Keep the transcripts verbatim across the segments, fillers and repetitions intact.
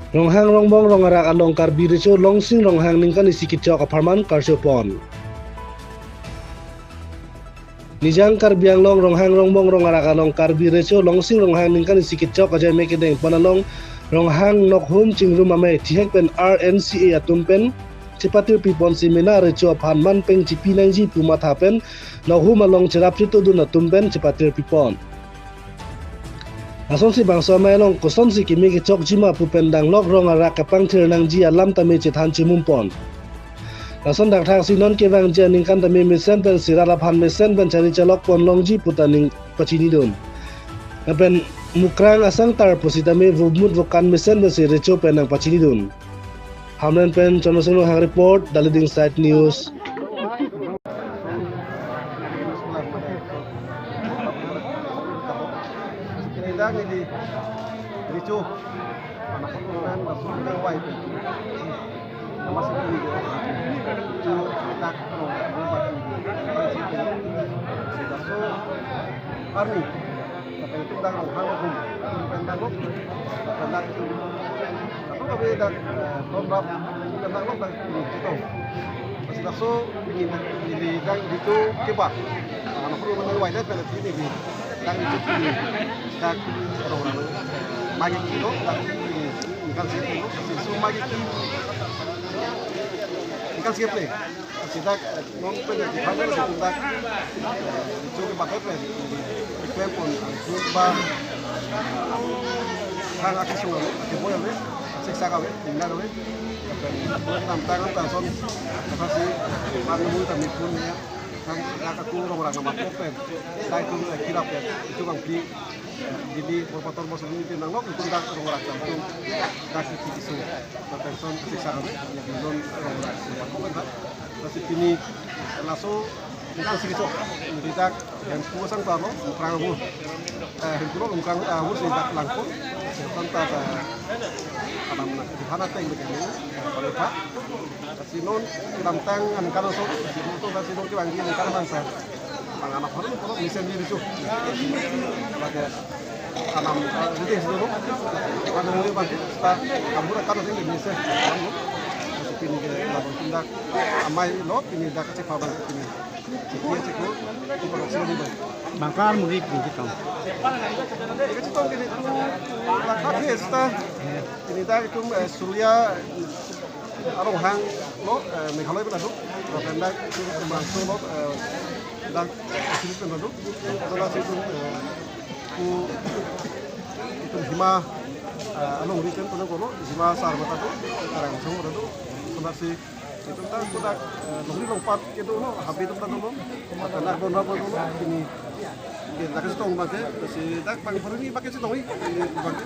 Ronghang Rongbong Rong Arak along Karbi Recho Longsing Ronghang ningkan isi kechok apharman karcho pon. Nijang Karbi Anglong Ronghang Rongbong Rong Arak along Karbi Recho Longsing Ronghang ningkan isi kechok ajai me kedeng pon along Ronghang Nokhum Chingrum Amei Thihek pen R N C A atum pen chepatir pipon si mena recho aphan manpeng chipi nangji pu matha pen Nokhum along cherap chitudun atum pen chepatir pipon. Lasonsi bangso amei along kosonsi keme kechokji ma pu pen danglok Rong Arak kapangthir nangji alam tame chethan chimum pon. Lason dakthak si non kevangji aningkan tame mesen pen sirat aphan mesen pen chari chalok pon longji pu ta ning pachinidun. Lapen Mukrang asang tar pusitame vumut vokan mesen pen si recho pen nangpachinidun. Hamren pen Chonrosing Ronghang report, The Leading Side News. Army, lapen itum dak Ronghang Nokhum, itum pen dak lok, lapen dak itum, lapen kami dak, eh, Rongrap, itum pen dak lok dak itum chetong. Pas laso pini, pini dak itum keba, ah, anak perlu menang wajah pen pini di, dak itum pini, dak Rongrap, magi kilo, dak pini, ikan sih, ikan sih, ikan sih, ikan sih, Sidak, eh, non pen di phang si dak, eh, recho kepakai pen, di klem pon, eh, ba, hang aki sung ave, aki boy ave, siksa ave, tingna ave. Pen, pen namtang namtang son, apa si, pan nemu kami pun ya, hang, hang aku Rongrap nama pen, dak itum, eh, kirap ya, itum bang di, Dili, Borpator, Bosong, itum nanglok, itum dak Rongrap atum, dak kiki kisu, dak pension siksa kami, ya, belum Rongrap, ya, bukan, Pak. Terus ini, laso, kita sikso, di dak, yang tua sang tano, Mukrang Abur, eh, yang tua Mukrang, eh, Abur si dak Langkung, si konta, eh, apa namanya, di Hana Teng begini, eh, Pak. Sinon, damtang aningkan oso, sinon to, sinon kevangji aningkan bangsa. Bang anak baru, kalau mesen di itu. Pakai tanam, eh, di situ, kan, yang pakai, kita, kamu kan, ini mesen. Masuk ini ke, lawan tindak, amei lo, ini dak kecil pabang ini. Iya, ceko, itu produksi ini, Bang. Bang, klar mudik, ini kita. Ini kita, ini kita, ini dak itu, eh, Surya, Ronghang lo, eh, Meghalaya pen adu, lapen dak itu Umrangso lo, eh, dak, eh, Sri pen adu, lapen dak itu, eh, ku, itu Hima, eh, alongri pen adu kono, Hima Sar mata adu, Karang Song adu, lapen dak si, itu dak, itu dak, eh, longri longpat itu lo, habis itu adu lo, lapen dak Bonra adu lo, ini, ini dak chetong bangke, si dak bang baru ini pakai chetong ini, ini bangke.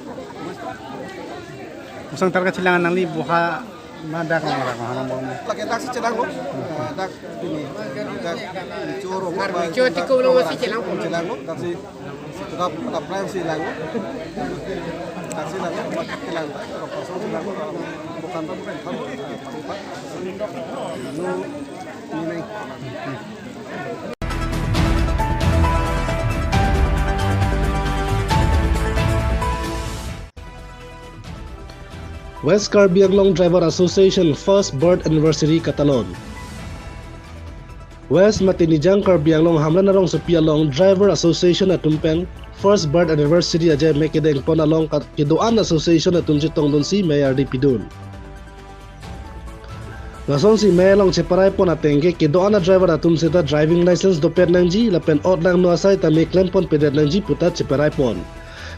Pusang targa chilang nangli buha ma dak Rongrap hana bong. Lake dak si chelang lo. Eh, dak ini. Dak choro. Dak choro tiko lo si chelang. Chelang lo. Dak si tetap tetap lang si lang lo. Dak si lang lo. Chelang. Dak pasal chelang lo. Bukan tempat tempat. Ini ini. West Karbi Anglong Driver Association First Birth Anniversary katalon. West mate Nijang Karbi Anglong Hamren arongsopi along Driver Association atum pen First Birth Anniversary ajai me kedeng pon along kat kedo-an association atum chetongdun si mei ardi pidun. Lasonsi mei along cheparai pon ateng ke kedo-an a driver atum seta driving license dopet nangji lapen otlangno asai tame klem pon pedet nangji puta cheparai pon.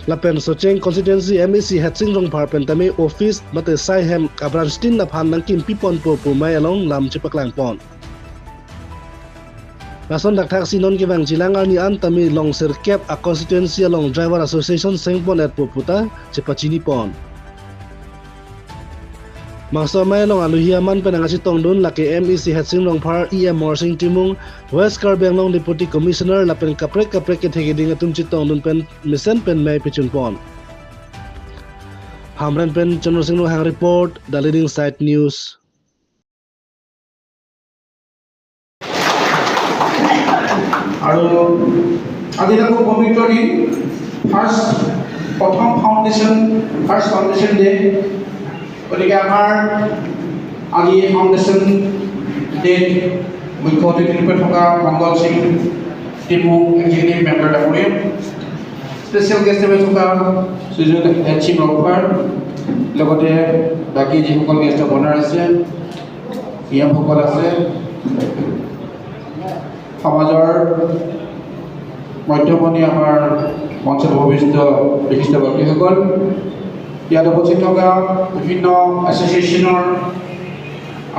Lapen Socheng constituency M A C Headsing Rongphar pen tame office mate sai hem a branch tin aphan nangkimpi ponpo pu mei along lam chepaklang pon. Lason dakthak si non kevang chilang arni an tame long sirkep a constituency along driver association seng pon etpo puta chepachini pon. Bangso amei along aluhi aman pen nangkachetongdun lake M A C Headsing Rongphar, E M Morsing Timung, West Karbi Anglong Deputy Commissioner lapen kaprek kaprek kethe keding atum chetongdun pen mesen pen mei pechun pon. Hamren pen Chonrosing Ronghang report, The Leading Side News. আৰু আজি এটা খুব পবিত্ৰ দিন, ফাৰ্ষ্ট, প্ৰথম foundation, first foundation day. গতিকে আমাৰ আজি ফাউণ্ডেশ্যন ডেত মুখ্য অতিথি ৰূপে থকা মংগল সিং টিমু, এক্সিকিউটিভ মেম্বাৰ ডাঙৰীয়া, স্পেচিয়েল গেষ্ট হিচাপে থকা শ্ৰীযুত এন চি নৰপেকাৰ, লগতে বাকী যিসকল গেষ্ট অফ অনাৰ আছে, ই এমসকল আছে, সমাজৰ মধ্যমণি আমাৰ মঞ্চত উপবিষ্ট বিশিষ্ট ব্যক্তিসকল, ইয়াত উপস্থিত থকা বিভিন্ন এছ'চিয়েশ্যনৰ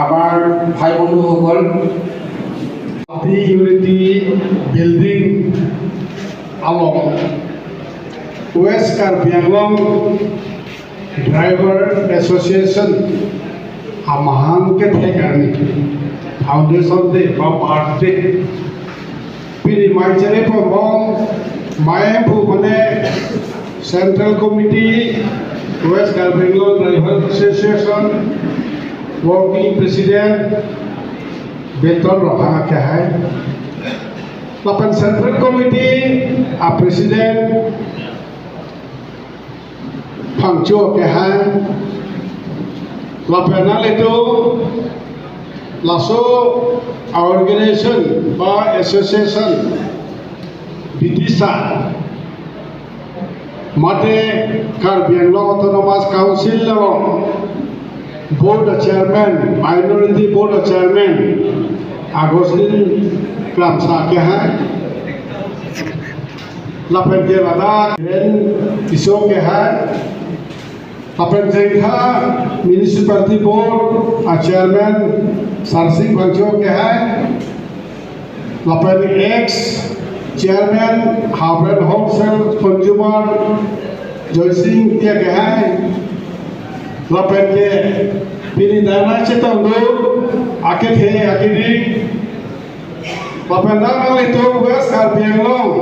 আমাৰ ভাই বন্ধুসকল, Party Unity Building along West Karbi Anglong Driver Association amahang kethek arni foundation day ba birthday. Pini mai chere pon bom, mai pu mane Central Committee West Karbi Anglong Driver Association Working President Belton Ronghang akehai, lapen Central Committee a President Phangcho akehai, lapen nanglitum laso a organization ba association bidisa mate Karbi Anglong Autonomous Council along board a chairman, minority board a chairman Augustine Kramsa akehai, lapen ke ladak Ren Tisso akehai, lapen Jengkha Municipality Board a chairman Sarsing Phangcho akehai, lapen ex chairman Hafen Wholesale Consumer Joysing Ingti akehai, lapen ke pini dana chetongdun akethe akeding, lapen nanglitum West Karbi Anglong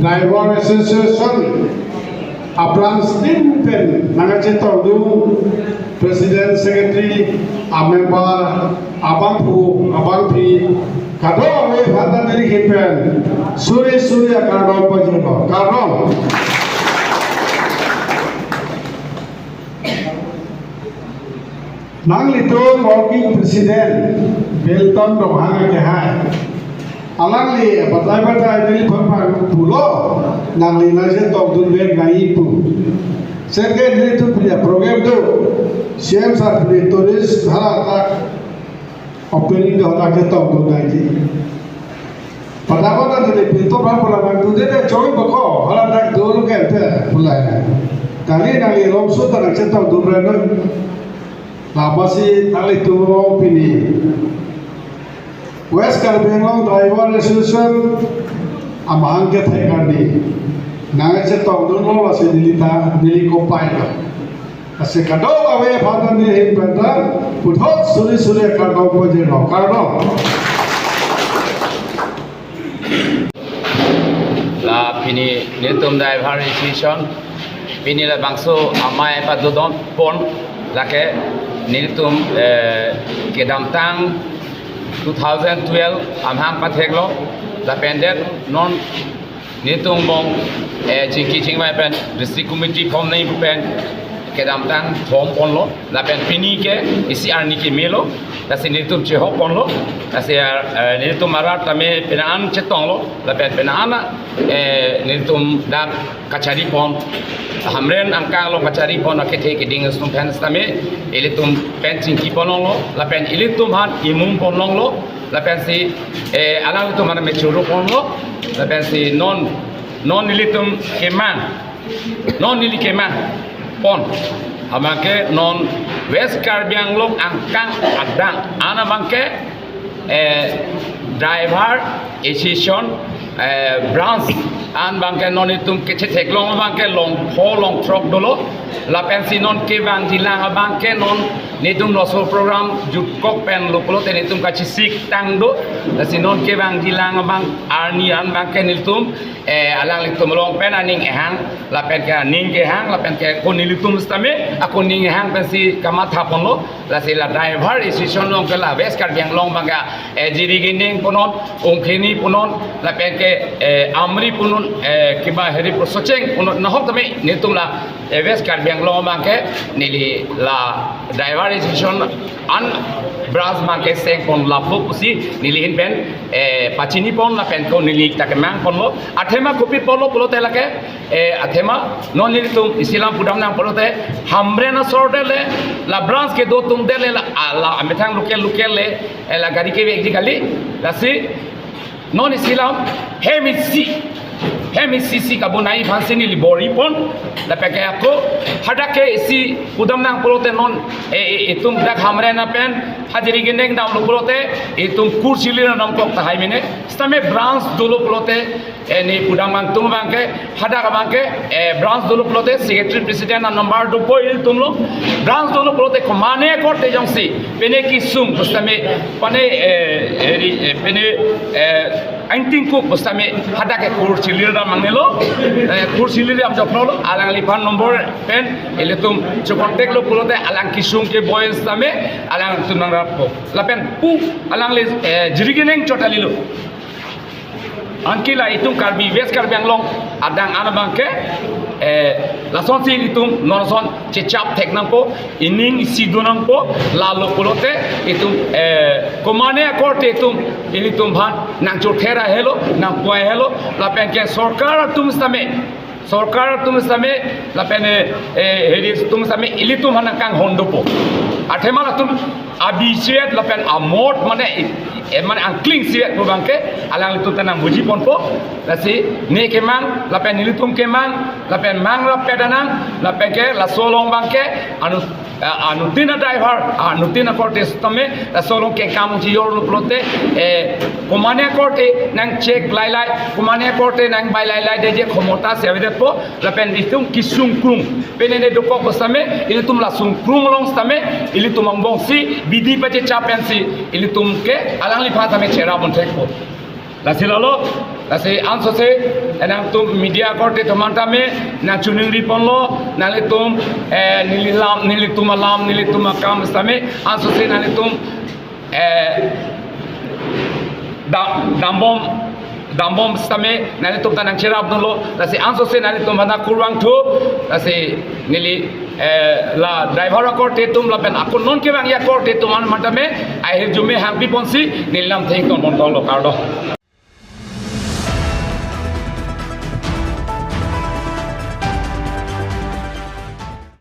Driver Association a branch tin pen nangchetongdun President, Secretary, a member, abangphu abangpi kadokave aphan ta neli ahin pen suri suri akardom pajirlo, kardom. Nanglitum working president Belton Ronghang akehai, alangli batai batai neliphan pang pulo, nangli nangchetongdun vek nangji pu. Second, nelitum pini program do, C M sir pini tourist hala adak opening do, adak chetongdun nangji. Padahal neli pintu bang pula nangdunde de choi bako, hala adak dolo ke ente pula. Kali nangli longso ta nangchetongdun reno. Labasi nanglitum along pini West Karbi Anglong Driver Association amahang kethek arni nangchetongdunlo, lasi neli ta, neli kopai lo. Lasi kadokave aphan ta neli ahin pen ta puthot suri suri akardom pajirlo, kardom. La pini nelitum Driver Association pini labangso amei padodon pon, lake nelitum, eh, kedamtang two thousand twelve amahang patheklo, lapen det non nelitum bong, eh, chingki chingvai pen district committee form nangji pen kedamtang form ponlo, lapen pini ke isi arni kemelo, lasi nelitum chehok ponlo, lasi, eh, nelitum arat tame penang an chetonglo, lapen penang an, eh, nelitum dak kachari pon, Hamren angkang along kachari pon akethe keding atum pen sitame ilitum pen chingki pon longlo, lapen ilitum aphan imum pon longlo, lapensi, eh, alanglitum aphan mechuru ponlo, lapensi non, non nelitum kemang, non neli kemang pon abangke non West Karbi Anglong angkang adang an abangke, eh, Driver Association, eh, branch an abangke non itum kechetheklong abangke long pho long throk dolo, lapensi non kevangjilang abangke non nelitum laso program jutkok pen lo pulote nelitum kachesik tang do, lasi non kevangjilang abang arni an abangke nelitum, eh, alanglitum along pen aning ehang, lapen ke aning kehang, lapen ke ako nelitum sitame ako ning ehang pensi kamatha ponlo, lasi la Driver Association along ke la West Karbi Anglong abangke, eh, Jirikinding punon, Umkheni punon, lapen eh, Amri punun, eh, kiba heri prosocheng punun nahok tame netum la, eh, West Karbi Anglong abangke neli la driver association an branch abangke sengpon lapu pusi neli ahin pen, eh, pachini pon lapen ko neli ta kemang ponlo. Athema kopi apotlo pulote lake, eh, athema non nelitum isi alam pudam nang pulote Hamren asor det le, la branch kedo atum det le, la, ah, la amethang local local le, eh, la gari kevekji kali, lasi non isi alam hem isi, hem isi si kabonai aphansi neli bor-i pon. Lapen ke ako hadak ke isi pudam nang pulote non, eh, eh, itum dak Hamren apen ha Jirikindeng damlo pulote itum Kurchili aram kok tahai mene. Sitame branch dolo pulote, eh, ne pudam nangtum abangke, hadak abangke, eh, branch dolo pulote secretary president a number dopo ilitumlo. Branch dolo pulote komane akorte jongsi pine kesung pusitame, pine, eh, eh, ri-, eh, pine, eh, angtingkuk pusitame hadak ke Kurchili aram nangnelo, eh, Kurchili aram joknolo, alangliphan number pen ilitum cho contact lo pulote alang kesung keboi sitame alangtum nangrappo. Lapen pu alangli, eh, Jirikindeng chot kalilo. Anke la itum Karbi, West Karbi Anglong adang an abangke, eh, lasonsi itum non ason chechap thek nangpo, ining isi do nangpo, lalo pulote itum, eh, komane akorte itum ilitum aphan nangchother ahelo, nangpu ahelo, lapen ke sorkar atum sitame, sorkar atum sitame, lapen, eh, eh, heri atum sitame ilitum aphan nangkanghon dopo. Athema latum abi isivet lapen amot mane, eh, mane angkling isivet pu abangke alanglitum ta nangbuji ponpo. Lasi ne kemang lapen nelitum kemang lapen mangrap pedanang, lapen ke laso along abangke anu, ah, anuttin a driver, ah, anuttin akorte sitame laso along kengkam chijorlo pulote, eh, komane akorte nangcheck lailai, komane akorte nangbai lailai detji khomota si avedetpo. Lapen itum kesung krung, pine ne dokok pusitame ilitum la sung krung along sitame ilitum angbongsi bidi pachechap pensi ilitum ke alangliphan tame cherap pon thekpo. Lasi lalo, lasi ansose, eh, nangtum media akorte atum an tame nangchiningri ponlo, nanglitum, eh, neli lam, nelitum alam, nelitum akam sitame ansose nanglitum, eh, da-, dambom, dambom sitame nanglitum ta nangcherap dunlo. Lasi ansose nanglitum aphan kurvangthu. Lasi neli, eh, la driver akorte atum lapen ako non kevangji akorte atum an aphan tame ahirjume hangpi ponsi neli lamthe ington pon tonglo, kardom.